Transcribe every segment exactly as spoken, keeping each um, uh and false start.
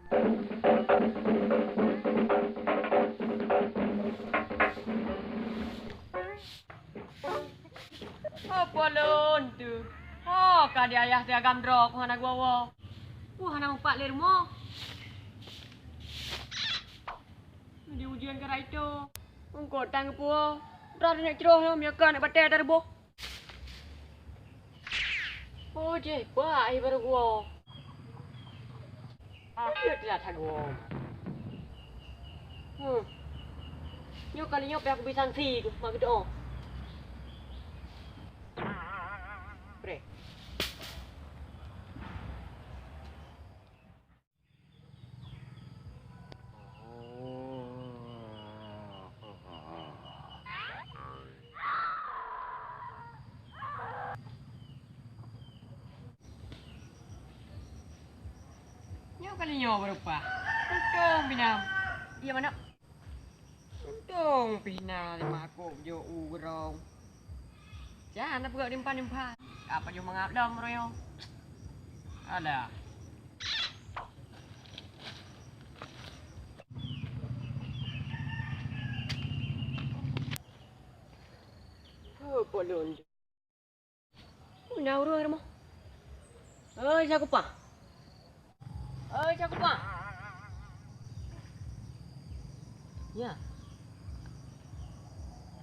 Oh, po lôn tu. Oh, ka di ayah teuagam droe, ku hana geuwoe-woe. Ku hana meupat lé rumoh. Di ujeuen keu rai to. Eungkôt tan geupuwoe. Droe neuk croh nyoe, meunyoe ka neuk batée tareuboh. Oh, jeh, bah, ai baru gua. Ah, dia telat hagom. Hmm. Nyoe kali nyoe payah kubi sanksi tu, mak geudoe. Pre. Nyoe kali nyoe beurupah. Untông pih na. Iya manok. Untông pih na lima kôk jok u geurong. Jan na peugah diempan-diempan. Ka pajoh mangat lom roh nyoe. Alah. Peue lôn. Ui, na ureueng rumoh. Oi, Cakupah. Oi, Cakupah. Ya.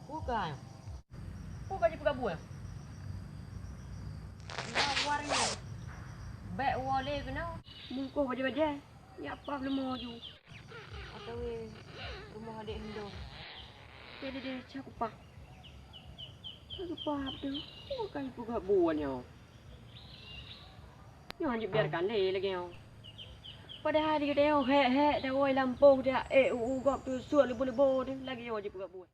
Bukai. Bukai jipeugah buet. Na war nyoe. Bèk woe lé keunoe. Bungkôh bajèe-bajèe. Nyak pah leumo ju. Atawa rumoh adék Hindon. Deh, deh, deh, Cakupah. Cakupah tu, bukan peugah buet nyoe. Nyoe jibiarkan lé lagèe nyoe. Padahai di geutanyoe hék-hék tawai lampôh dak ék u-u gob tu suet leubo-leubo tu lagèe nyoe jipeugah buet.